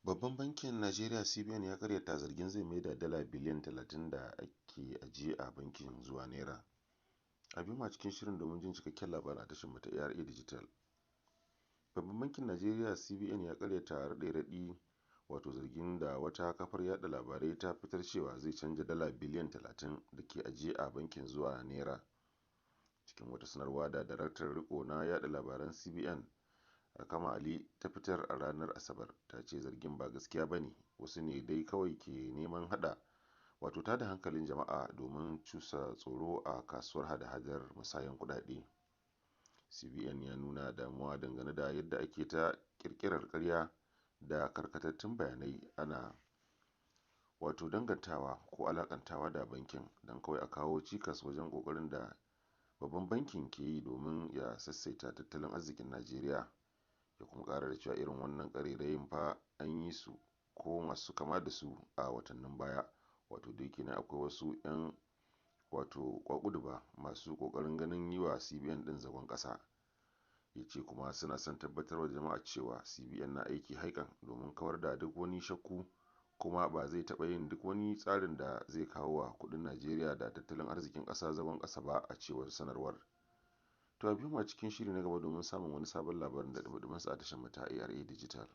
Babban Bankin Najeriya (CBN) ya karyata zargin zai maida dala biliyan 30 da ke ajiye a bankin zuwa Naira. A biyo mu a cikin shirin domin jin cikakken labarin a tashar mu ta ARA Digital. Babban Bankin Najeriya (CBN) ya karyata raɗe-raɗi wato zargin da wata kafar yada labarai ta fitar cewa zai canja dala biliyan 30 da ke ajiye a bankin zuwa Naira. Cikin wata sanarwa da Daraktan Riko na yada labaran CBN, Rakama Ali ta fitar a ranar Asabar, ta ce zargin ba gaskiya ba ne, wasu ne dai kawai ke neman hada wato tada hankalin jama'a domin cusa tsoro a kasuwar hada-hadar musayan kuɗaɗe. CBN ya nuna damuwa dangane da yadda ake ta ƙirƙirar ƙarya da karkatattun bayanai ana wato dangantawa ko alakantawa da bankin don kawai a kawo cikas wajen ƙoƙarin da babban bankin ke yi domin ya sassaita tattalin arzikin Najeriya. Ya kuma ƙara da cewa irin wannan ƙarairayin fa an yi su ko masu kama da su a watannin baya, wato dai kenan akwai wasu 'yan wato kwakuduba masu ƙoƙarin ganin yi wa CBN ɗin zagon ƙasa. Ya ce kuma suna son tabbatar wa jama'a cewa CBN na aiki haikan domin kawar da duk wani shakku, kuma ba zai taɓa yin duk wani tsarin da zai kawo wa kuɗin Najeriya da tattalin arzikin ƙasa zagon ƙasa ba, a cewar sanarwar. To a biyo mu a cikin shiri na gaba domin samun wani sabon labarin da ɗumi a tashar mu ta ARA Digital.